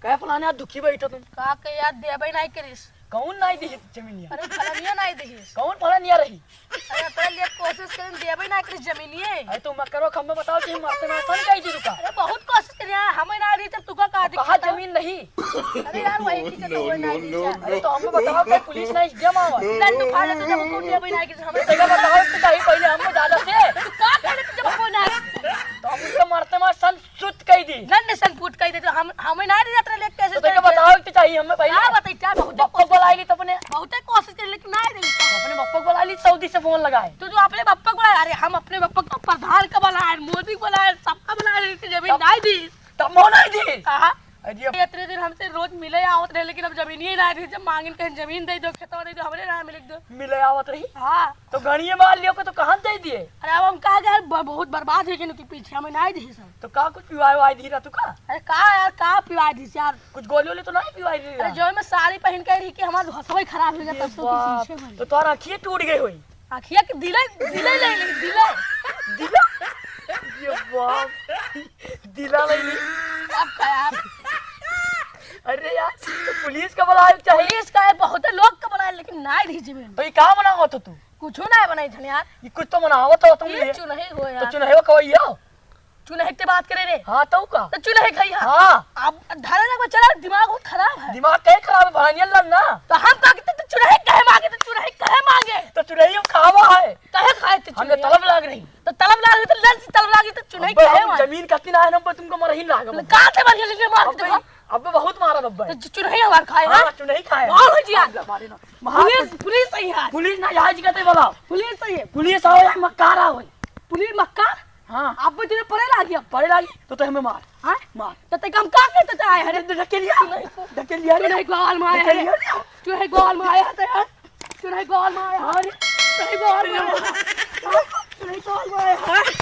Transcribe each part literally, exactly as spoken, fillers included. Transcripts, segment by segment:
काहे फलाने यार दुखी बैठो तुम? का के यार देबे नाहीं करिस। कौन नाहीं दिहिस जमीनिया? अरे फलानिया नाहीं दिहिस। कौन फलानिया रही? अरे अपने लिए कोशिश करिन देबे नाहीं करिस जमीनिये। अरे तुम मत करो, हमें बताओ कि मरते मार सन कही थी तुका। अरे बहुत कोशिश करिन यार, हमें नाहीं रही तब तुका का अब कहा दिक्कत है? जमीन नहीं। अरे यार वही ठीक है तो कोई नाहीं दिहिस यार। अरे तो हमें बताओ कि पुलिस नाहीं जमा हुआ। लड्डू खा लेते जब को देबे नाहीं करिस हमें। तो बताओ कि चाहिए पहले हमें ज्यादा से। तू का कह लेते जब कोई नाहीं। तो हम उनका मरते मार सन सुत कही दी। नन्ने सन पूत कही दे तो हम, हमें नाहीं रही यात्रा लेके कैसे तो तेरे चलते? बताओ तो चाहिए हमें पहले। का बताई, क्या बहुत बप्पा को बुलाई ली तो अपने। बहुते कोशिश करी, लेकिन नाहीं रही। अपने बप्पा को बुलाई ली, सऊदी से फोन लगाए। तू जो अपने बप्पा को बुलाए, अरे हम अपने बप्पा को प्रधान का बुलाए, मोदी को बुलाए, सबका बुलाए, लेकिन जमीन तब नाहीं दी। तब वो नाहीं दी। कहा? अरे अब इतने दिन हमसे रोज मिले आवत रहे, लेकिन अब जमीन ही नाहीं रही। जब मांगिन कहीं जमीन दे दो, खेतवा दे दो, हमरे नाम में लिख दो। मिले आवत रही? हाँ। तो गणिये मार लियो को तो कहाँ दे दिए? अरे अब हम कहा गए, ब-, बहुत बर्बाद हो गए उनके पीछे, हमें नाहीं दिहिस सब। तो का कुछ पिवाए वाए दी रहा तू का? अरे का यार, का पिवाए दिहिस यार? कुछ गोली वोली तो नाहीं पिवाए दी अरे रहा? जो मैं साड़ी पहन के रही कि हमार हसवई खराब हो गया, ये तब से बाप, पीछे भाई। तो तोर आँखिए टूट गई होई। आँखिया के दिले, दिले ले ली, दिले। दिला? ये बाप, दिला ले ली। अब का यार? अरे यार, तो पुलिस का बुलाए चाहिए। पुलिस का है, बहुत लोग का बुलाए, लेकिन नाहीं रही जमीन। तो ये का बनावत हो तू? कुछो नाहीं बनाई थन यार। ये कुछ तो बनावत हो तुम ये ये। चुनही हो तो यार। चुनही हो कवई हो? चुनही ते बात करे रे। हाँ, तो का? तो चुनही खाई है। हाँ। अब धरे ना चला, दिमाग बहुत खराब है। दिमाग कहे खराब है, भरानिया लड़ ना। तो हम का कहते, तो चुनही कहे मांगे, तो चुनही कहे मांगे। तो चुनही हम खावा है। कहे खाए तो हम चुनही? तलब लाग रही। तो तलब लाग रही, तो लड़ से तलब लाग रही, तो चुनही अब्बे कहे हम मांगे। जमीन कती ना है, हम तुमको मरही लाग। तो कहाँ से मर गया, लेकिन मार अब्बे, देगा। अब्बे बहुत मारा अब्बे। तो चु-, चुनही हमार खाए, हाँ, हाँ? चुनही खाए। मार हो जी आज। मारे ना। महापुलिस, पुलिस सही है। पुलिस ना यहाँ जी कहते बोला। पुलिस सही है। पुलिस आओ यहाँ मक्कार आओ। पुलिस मक्कार? हाँ। अब भी तुझे पड़े लागी अब। पड़े लागी, तो, तो हमें मार। हाँ? मार। तो ते हम का करते चाहे हरे? तो ढकेल लिया। चुनही को। ढकेल लिया रे। चुनही को हाल मारे ढकेल हरे। लिया रे। चुनही को हाल मारे हरे यार। चुनही को हाल मारे हरे। अरे। चुनही को हाल मारे हरे। चुनही को हाल मारे हरे।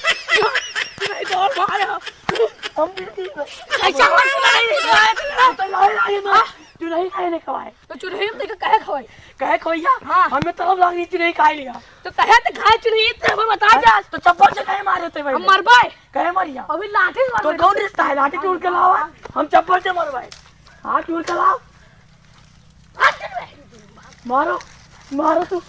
चुनही को हाल मारे हरे। हम भी ऐसा मत बोला नहीं। तो लाई, लाई, मार। हाँ? चुनही काहे नहीं खवाए? तो चुनही हम तेके कहे खवाई? कहे खवैया? हाँ। हमें तलब लाग रही चुनही खाए लिया। तो कहे तो खाए चुनही, ते हमें बता जा। तो चप्पल से कहे मारे थे भाई? हम मरबे। कहे मरिया? अभी लाठी से तो मरबे। कौन रिश्ता है? लाठी टूट के लावा। हम चप्पल से मरवाए। हाँ, टूट के लाओ। मारो, मारो तू।